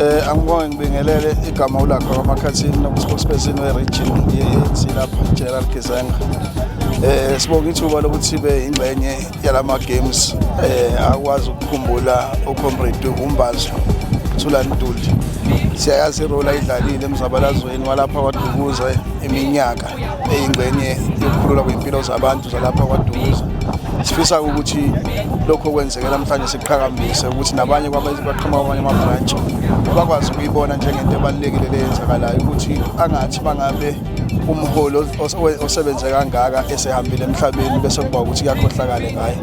Angibonge ngibingelele igama ulakho kwaMakhathini noku-spokesperson we-region ye-ANC lapha Gerald Gizenga. Sibonga ithuba lokuthi sibe ingxenye yalama games akwazi ukukhumbula uComrade uMbazo Thulani Ntuli. Siyayazi irole ayidlalile emzabalazweni walapha kwaDukuza iminyaka eyingxenye yokukhulula kwempilo zabantu zalapha kwaDukuza. Sifisa ukuthi lokho okwenzeke namhlanje siqhakambise ukuthi nabanye kwabaqhamuka kwamanye ama-branch bakwazi ukuyibona njengento ebalulekile leyenzakalayo ukuthi angathi bangabe umholi osebenze kangaka esehambile emhlabeni bese kuba ukuthi kuyakhohlakale ngaye.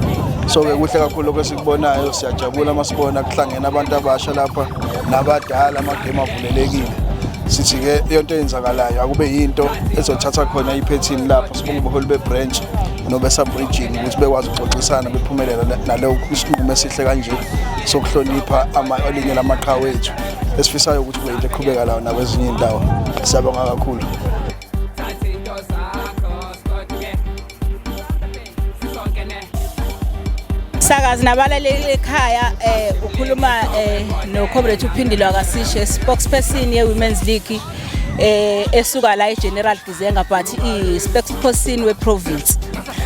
So-ke kuhle kakhulu lokho esikubonayo, siyajabula uma sibona kuhlangene abantu abasha lapha nabadala, amagemu avulelekile. Sithi-ke yonto eyenzakalayo akube yinto ezothatha khona iphethini lapho sibonga ubuholi be-branch nobe-sub-region ukuthi bekwazi ukuxoxisana bephumelela naleyo isinqumo esihle kanje sokuhlonipha elinye lamaqhawe ethu esifisayo ukuthi kube yinto eqhubeka lawo nakwezinye iy'ndawo. Siyabonga kakhulu. Sakazi nabalaleli ekhaya, ukhuluma no Comrade uPhindile wakasishe, spokesperson ye Women's League esuka la eGeneral Gizenga, but i spokesperson we province.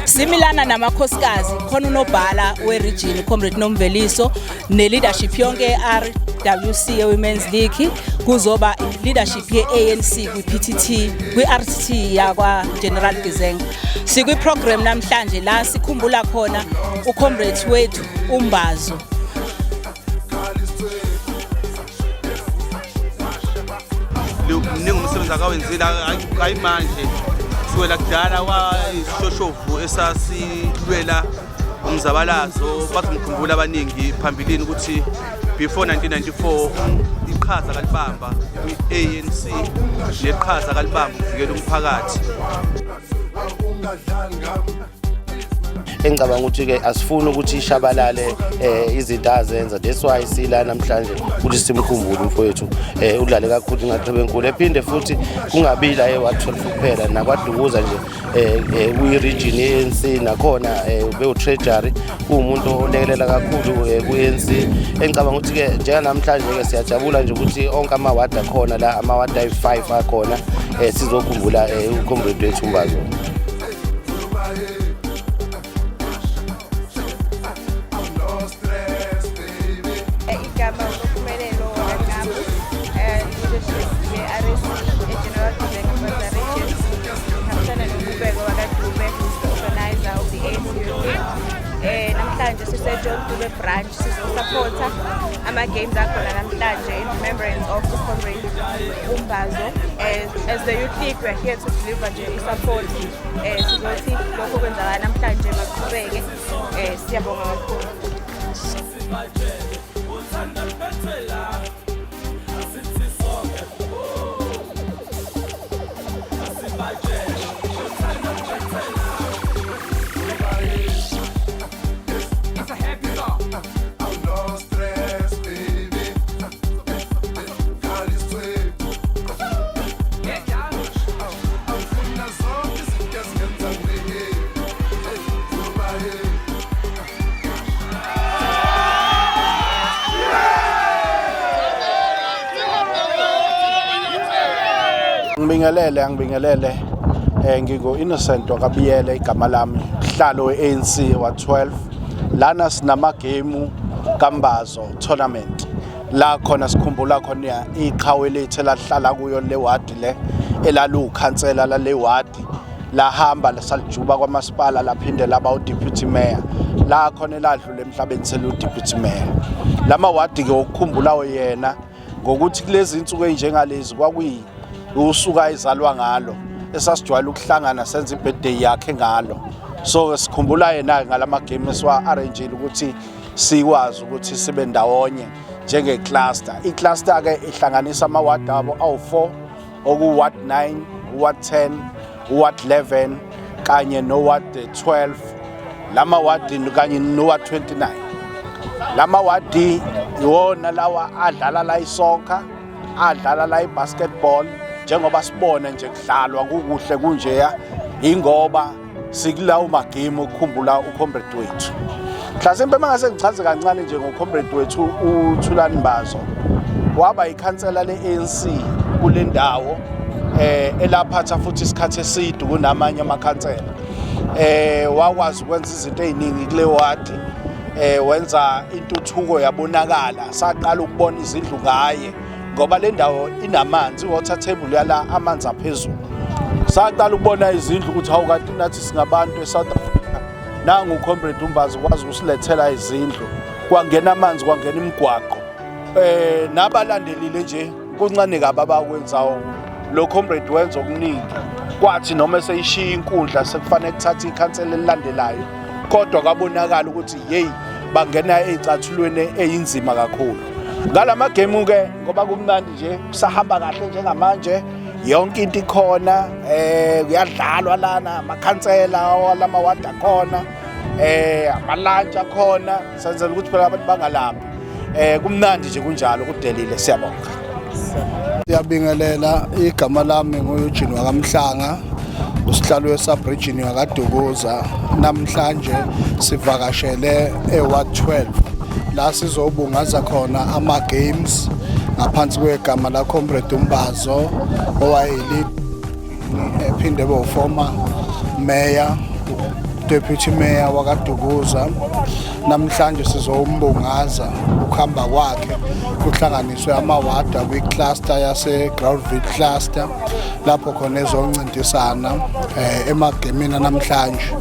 Similana namakhosikazi khona unobhala we region Comrade Nomveliso ne leadership yonke RWC ye Women's League, kuzoba leadership ye ANC kwi PTT kwi RTT yakwa General Gizenga. Sikwi program namhlanje la sikhumbula khona ucomrade wethu uMbazo. Mningi umsebenzi akawenzile, ayimanje, kusukela kudala wayisishoshovu esasilwela umzabalazo. Bazomkhumbula abaningi phambilini ukuthi before 1994 iqhaza kalibamba kwi-ANC neqhaza kalibamba ukuvikela umphakathi. Engicabanga ukuthi-ke asifuni ukuthi ishabalale izinto azenza. That's why sila namhlanje ukuthi simkhumbule umfowethu. Udlale kakhulu ingxaxheba enkulu, ephinde futhi kungabi la e-ward 12 kuphela, nakwaDukuza nje kwi-region ye-ANC nakhona bewu-treasury, kuwumuntu olekelela kakhulu ku-ANC. Engicabanga ukuthi-ke njenganamhlanje-ke siyajabula nje ukuthi onke amawadi akhona la, amawadi ayi-5 akhona, sizokhumbula ucomrade wethu uMbazo. Igama uNompumelelo wakaNqabu, leadership ye-RSC e-General Gizenga Region. Ngihambisana noNqubeko wakaDube, who's the organizer of the ANC Youth League. Namhlanje sise-John Dube branch sizosupporta ama-games akhona namhlanje in remembrance of uComrade uMbazo. As the Youth League, we are here to deliver nje i-support. Sizothi lokho kwenzakala namhlanje maqhubeke. Siyabonga kakhulu. Ngibingelele, angibingelele. Ngingu Innocent wakabiyele igama lami, uhlalo we-ANC wa 12. Lana sinama game kaMbazo tournament la khona sikhumbula khona iqhawe lethu elahlala kuyo le ward le, elalukhansela lale ward, lahamba salijuba kwamasipala, laphinde laba udeputy mayor la khona, eladlula emhlabeni selu deputy mayor. Lama ward ke ukukhumbulayo yena ngokuthi kulezi insuku ezinjengalezi kwakuyi usuka izalwa ngalo esasijwayele ukuhlangana senze ibirthday yakhe ngalo. So sikhumbula yena ngalama game esiwa arrangeile ukuthi sikwazi ukuthi sibe ndawonye njenge cluster. I-cluster ke ihlanganisa ama ward abo awu4, oku ward 9, ward 10, ward 11 kanye no ward 12, lama ward kanye no ward 29. Lama ward iwona lawa adlala la isoccer, adlala la ibasketball, njengoba sibone nje kudlalwa kukuhle kunjeya, ingoba sikulawo magame ukukhumbula ucomrade wethu. Mhlasimpe mangase ngichaze kancane nje ngocomrade wethu uThulani Mbazo. Waba ikhansela le-ANC kule ndawo elaphatha futhi isikhathi eside kunamanye amakhansela. Wakwazi ukwenza izinto eziningi kule wadi, wenza intuthuko yabonakala, saqala ukubona izindlu ngaye ngoba le ndawo inamanzi, i-water table yala amanzi aphezulu. Saqala ukubona izindlu ukuthi hawu kanti nathi singabantu eSouth Africa, nangu uComrade uMbazo ukwazi ukusilethela izindlu, kwangena amanzi, kwangena imigwaqo. Nabalandelile nje kuncane kabi abakwenzayo, lo comrade wenza okuningi. Kwathi noma eseyishiya inkundla sekufanele kuthathe ikhansela elilandelayo, kodwa kwabonakala ukuthi hey, bangena ey'cathulweni eyinzima kakhulu ngalama game ke, ngoba kumnandi nje, kusahamba kahle njengamanje, yonke into ikhona, kuyadlalwa lana, amakhansela walamawadi akhona, amalantshi akhona, senzela ukuthi phela abantu bangalambi. Kumnandi nje kunjalo, kudelile, siyabonga. Siyabingelela, igama lami nguEugene wakaMhlanga, usihlalo wesub-region yakaDukuza. Namhlanje sivakashele eWard 12 la sizobungaza khona ama-games ngaphansi kwegama la Comrade Umbazo, owayeli ephinde ebe former mayor, deputy mayor wakaDukuza. Namhlanje sizombungaza ukuhamba kwakhe, kuhlanganiswe amawadi kwi-cluster yase-Groutville cluster, lapho khona ezoncintisana emagemini namhlanje.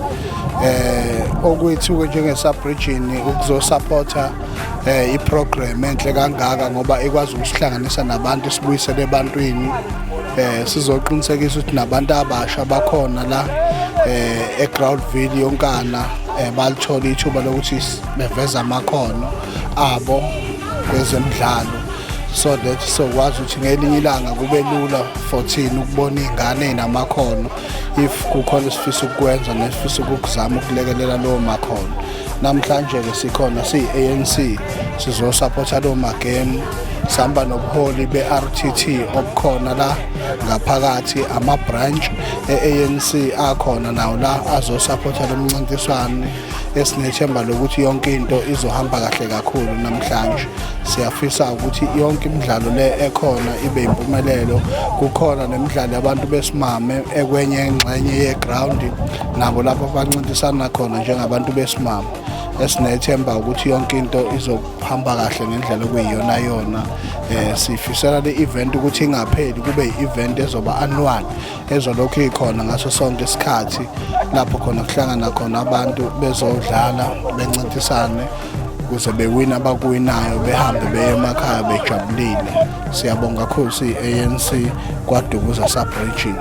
Okwethu njenge-sub-region ukuzosupporta i-program enhle kangaka, ngoba ikwazi ukusihlanganisa nabantu, sibuyisele ebantwini. Sizoqinisekisa ukuthi nabantu abasha bakhona la eGroutville yonkana balithola ithuba lokuthi beveze amakhono abo kwezemidlalo, so that sokwazi ukuthi ngelinye ilanga kube lula for thina ukubona iy'ngane ey'namakhono, if kukhona esifisa ukukwenza nesifisa ukukuzama ukulekelela lowo makhono. Namhlanje-ke sikhona siyi-ANC, sizosapotha lowo magemu. Sihamba nobuholi be-RTT obukhona la ngaphakathi, ama-branch e-ANC akhona nawo la azosapotha lo mncintiswano, esinethemba lokuthi yonke into izohamba kahle kakhulu namhlanje. Siyafisa ukuthi yonke imidlalo le ekhona ibe impumelelo. Kukhona nemidlalo yabantu besimame ekwenye ingxenye yeground, nabo lapho bancintisana khona njengabantu besimame, esinethemba ukuthi yonke into izohamba kahle ngendlela okuyiyona yona. Sifisela le event ukuthi ingapheli, kube i-event ezoba annual, ezolokhu ikhona ngaso sonke isikhathi, lapho khona kuhlangana khona abantu bezodlala, bencintisane ukuze bewina abakuwinayo, behambe beye emakhaya bejabulile. Siyabonga kakhulu siyi-ANC KwaDukuza sub-region.